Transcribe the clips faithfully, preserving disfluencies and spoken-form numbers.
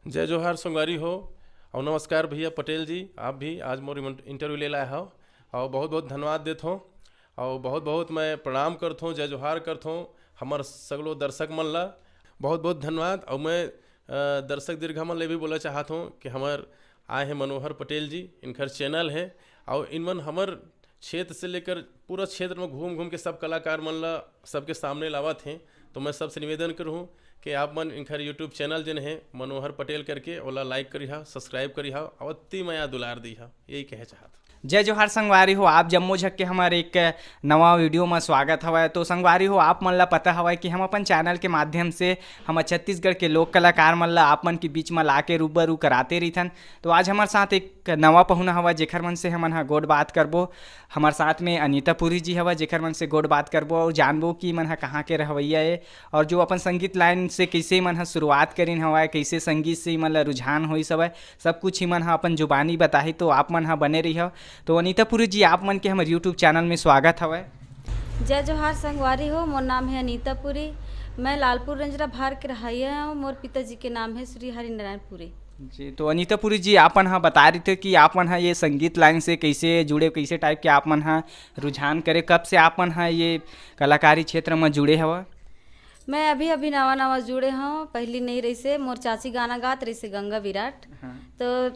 जय जोहार संगवारी हो, और नमस्कार भैया पटेल जी, आप भी आज मोर इंटरव्यू ले लाए हव, और बहुत बहुत धन्यवाद देत हों, और बहुत बहुत मैं प्रणाम करत हों, जय जोहार करत हों हमर सगलो दर्शक मन ला। बहुत बहुत धन्यवाद। और मैं अ, दर्शक दीर्घा मन ले भी बोला चाहत हों कि हमर आए हैं मनोहर पटेल जी, इनकर चैनल है, और इनमन हमर क्षेत्र से लेकर पूरा क्षेत्र में घूम घूम के सब कलाकार मन ला सबके सामने लावत हैं। तो मैं सबसे निवेदन करूँ कि आप मन इनकर यूट्यूब चैनल जेन है मनोहर पटेल करके, ओला लाइक करिहा, सब्सक्राइब करिहा, और अति मया दुलार दिहा, यही कहे चाहत। जय जोहार संगवारी हो, आप जम्मो झक के हमर एक नवा वीडियो म स्वागत हवय। तो संगवारी हो, आप मन ला पता हवय कि हम अपन चैनल के माध्यम से हम छत्तीसगढ़ के लोक कलाकार मन ला आप मन के बीच म ला के रूबरू कराते रहिथन। तो आज हमर साथ एक नवा पहुना हवय, जेखर मन से हमन ह गोठ बात करबो। हमर साथ में अनीता पुरी जी हवय, जेखर मन से गोठ बात करबो और जानबो कि मन ह कहाँ के रहवैया ए और जो अपन संगीत लाइन से कइसे मन ह शुरुआत करिन हवय, कइसे संगीत से मन ला रुझान होइस हवय, सब कुछ ही मन ह अपन जुबानी बताही। तो आप मन ह बने रहिहव। तो अनीता पुरी जी, आप मन के हमर यूट्यूब चैनल में स्वागत हवय। जय जोहार संगवारी हो, मोर नाम है अनीता पुरी। मैं लालपुर रंजरा भार के रहइया हूँ। मोर पिताजी के नाम है श्री हरिनारायण पुरी। जी, तो अनीता पुरी जी, आप मन ह बता रही थे कि आप मन ह ये संगीत लाइन से कैसे जुड़े, कैसे टाइप के आप मन ह रुझान करे, कब से आप मन ह ये कलाकारी क्षेत्र में जुड़े हव? मैं अभी अभी नवा नवा जुड़े हूँ, पहली नहीं रही से। मोर चाची गाना गात रही से, गंगा विराट। हाँ। तो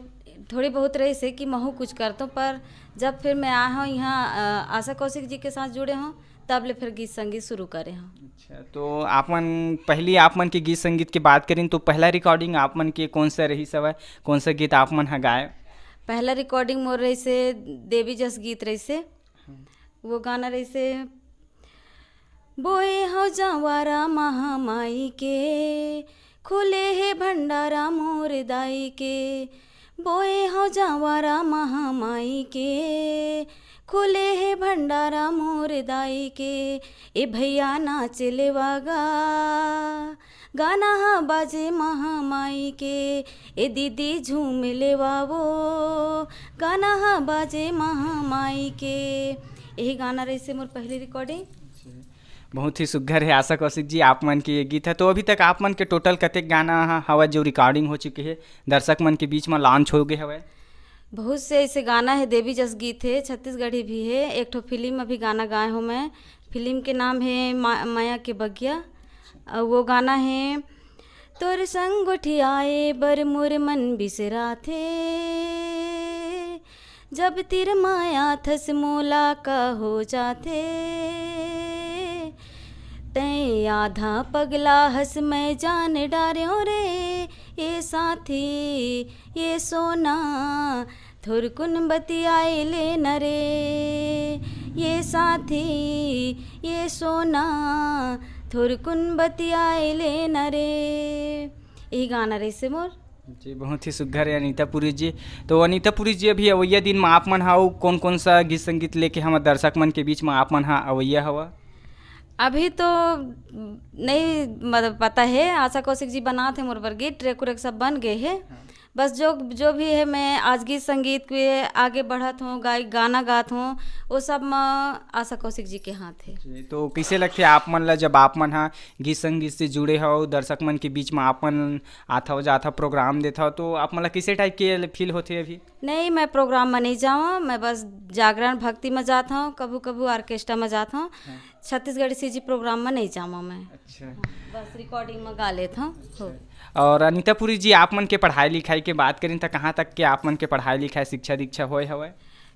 थोड़ी बहुत रही से कि महू कुछ करता हूँ, पर जब फिर मैं आया हूँ यहाँ, अ, आशा कौशिक जी के साथ जुड़े हूँ, तब ले फिर गीत संगीत शुरू करे हूँ। अच्छा, तो आप मन पहली आप मन के गीत संगीत की बात करें तो पहला रिकॉर्डिंग आप मन के कौन सा रही सवय, कौन सा गीत आप मन ह गाए? पहला रिकॉर्डिंग मोर रही से देवी जस गीत रही से। वो गाना रही से, बोए हो जावारा महामाई के, खुले हे भंडारा मोर दाई के। बोए हो जावारा महामाई के, खुले हे भंडारा मोर दाई के। ए भैया नाच लेवा गा, गाना ह बाजे महामाई के। ए दीदी झूम लेवा वो, गाना ह बाजे महामाई के। यही गाना रही से मोर पहली रिकॉर्डिंग। बहुत ही सुघर है आशा कौशिक जी, आप मन के ये गीत है। तो अभी तक आप मन के टोटल कतेक गाना ह-, हवय जो रिकॉर्डिंग हो चुके है, दर्शक मन के बीच में लॉन्च हो गए हवय? बहुत से ऐसे गाना है, देवी जस गीत है, छत्तीसगढ़ी भी है। एक ठो फिल्म में भी गाना गाए हूँ मैं। फिल्म के नाम है मा-, माया के बगिया। और वो गाना है, तोर संग गोठियाए बर मोर मन बिसराथे, जब तिर माया थस मोला का हो जाथे। तैं आधा पगला हस मैं जान डार्यों रे, ये साथी, ये सोना, थोरकुन बतियाए ले न रे, ये साथी, ये सोना, थोरकुन बतियाए ले न रे। यही गाना रही से मोर। जी, बहुत ही सुघर है अनीता पुरी जी। तो अनीता पुरी जी, अभी अवैया दिन में आप मन हा अउ कौन कौन सा गीत संगीत लेके हम दर्शक मन के बीच में आप मन हा अवैया हवा? अभी तो नहीं, मतलब, पता है, आशा कौशिक जी बनात है मोर बर गीत, ट्रैक उरैक सब बन गए है। हाँ। बस जो, जो भी है, मैं आज गीत संगीत के आगे बढ़त हूँ, गाय, गाना गात हूँ, वो सब में आशा कौशिक जी के हाथ है। जी, तो कैसे लगते आप मन ला, जब आप मन हा गीत संगीत से जुड़े हो, दर्शक मन के बीच में आप मन आथव जाथव, प्रोग्राम देथव, तो आप मन ला कैसे टाइप के फील होथे अभी? नहीं, मैं प्रोग्राम में नहीं जाऊँ, मैं बस जागरण भक्ति में जात हूँ, कभू कभू ऑर्केस्ट्रा में जात हूँ। हाँ। छत्तीसगढ़ी सीजी प्रोग्राम में नहीं जाऊँ मैं। अच्छा। बस रिकॉर्डिंग में गा लेत हूँ। हो। और अनीता पुरी जी, आप मन के पढ़ाई लिखाई के बात करें तो कहाँ तक के आप मन के पढ़ाई लिखाई, शिक्षा दीक्षा होए हवय?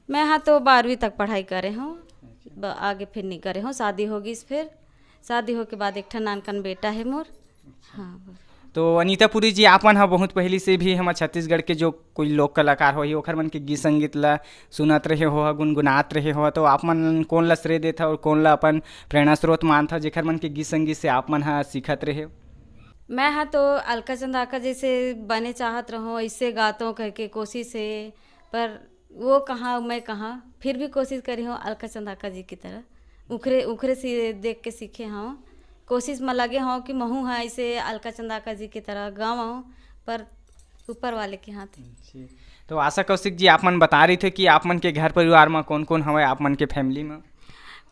मैं हाँ तो बारहवीं तक पढ़ाई करे हूँ, ब-, आगे फिर नहीं करे हूँ, शादी होगी फिर। शादी होके बाद एक ठन नानकन बेटा है मोर। हाँ, बस। तो अनीता पुरी जी, आप मन ह बहुत पहली से भी हमर छत्तीसगढ़ के जो कोई लोक कलाकार होही, ओखर मन के गीत संगीत ला सुनत रहे हो, गुनगुनात रहे हो, तो आप मन कोन ला श्रेय देथव और कोन ला अपन प्रेरणा स्रोत मानथव, जेखर मन के गीत संगीत से आप मन ह सीखत रहे? मैं ह तो अलका चंदाका जैसे बने चाहत रहूँ, ऐसे गातों करके कोशिश है, पर वो कहाँ, मैं कहाँ, फिर भी कोशिश करी हूँ अलका चंदाका जी की तरह। उखरे, उखरे से देख के सीखे हूँ, कोशिश में लगे हूँ कि महू ह ऐसे अलका चंदाका जी की तरह गाऊँ, पर ऊपर वाले के हाथ है। जी। तो आशा कौशिक जी, आप मन बता रही थे कि आप मन के घर परिवार में कौन कौन हवय, आप मन के फैमिली में?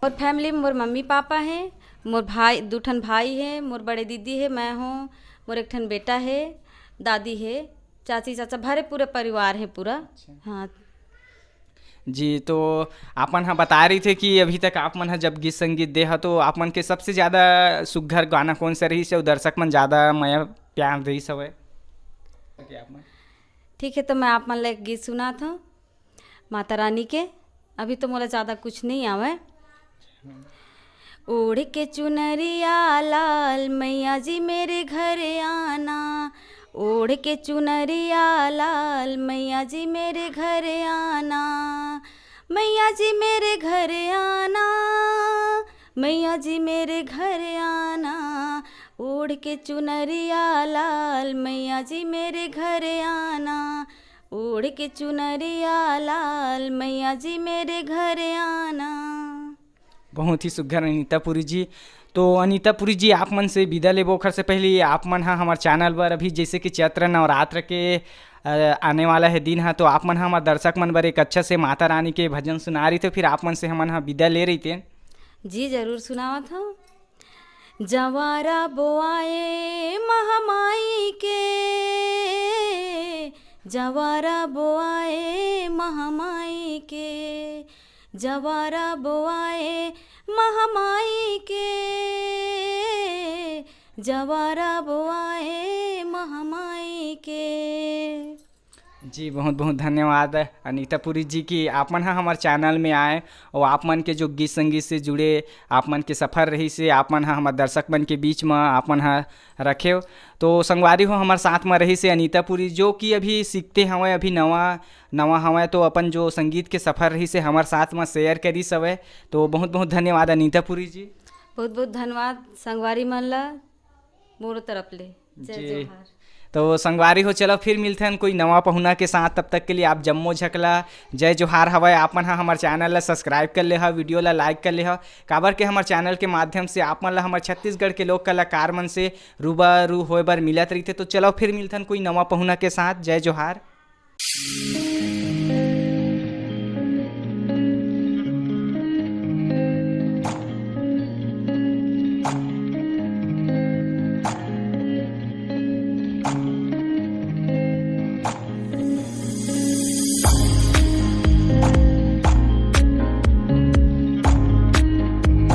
मोर फैमिली में मोर मम्मी पापा हैं, मोर भाई, दू ठन भाई हैं, मोर बड़े दीदी है, मैं हूँ, मोर एक ठन बेटा है, दादी हे, चाची चाचा, भरे पूरे परिवार हे पूरा। अच्छा। हाँ। जी, तो आप मन ह बता रही थे कि अभी तक आप मन ह जब गीत संगीत दे ह, तो आप मन के सबसे ज्यादा सुघर गाना कौन सा रहिस हे अउ दर्शक मन ज्यादा मया प्यार देइस हवय? Okay, आप मन। ठीक है, तो मैं आप मन ला एक गीत सुनात हूँ माता रानी के। अभी तो मोला ज्यादा कुछ नहीं आवे। ओढ़ के चुनरिया लाल, मैया जी मेरे घर आना। ओढ़ के चुनरिया लाल, मैया जी मेरे घर आना। मैया जी मेरे घर आना, मैया जी मेरे घर आना। ओढ़ के चुनरिया लाल, मैया जी मेरे घर आना। ओढ़ के चुनरिया लाल, मैया जी मेरे घर आना। बहुत ही सुघर अनिता पुरी जी। तो अनिता पुरी जी, आप मन से विदा लेबो, ओखर से पहले आप मन ह हमर चैनल पर अभी जैसे कि चैत्र नवरात्र के, अ, आने वाला है दिन ह, तो आप मन ह हमर दर्शक मन बर एक अच्छा से माता रानी के भजन सुना रही थे, फिर आप मन से हमन ह विदा ले रही थे। जी, जरूर सुनावत हूँ। जवारा बोआए महामाई के, जवारा बोआए महामाई के, जवारा बोआए महामाई के, जवारा बोआए महामाई के। जी, बहुत बहुत धन्यवाद अनिता पुरी जी कि आप मन ह हमर चैनल में आए और आप मन के जो गीत संगीत से जुड़े आप मन के सफर रहिस हे, आप मन ह हमर दर्शक मन के बीच म आप मन ह रखे हो। तो संगवारी हो, हमर साथ म रहिस हे अनिता पुरी, जो कि अभी सीखते हवय, अभी नवा नवा हवय, तो अपन जो संगीत के सफर रहिस हे हमर साथ म शेयर करिस हवय। तो बहुत बहुत धन्यवाद अनिता पुरी जी। बहुत बहुत धन्यवाद संगवारी मन ला मोरो तरफ ले। जय जी। जोहार। तो संगवारी हो, चलो फिर मिलथन कोई नवा पहुना के साथ। तब तक के लिए आप जम्मो झकला जय जोहार हवय। आप मन ह हमर चैनल ला सब्सक्राइब कर ले ह, वीडियो ला लाइक कर ले ह, काबर के हमर चैनल के माध्यम से आप मन ला हमर छत्तीसगढ़ के लोक कलाकार मन से रूबरू होए बर मिलत रहिथे। तो चलो फिर मिलथन कोई नवा पहुना के साथ। जय जोहार।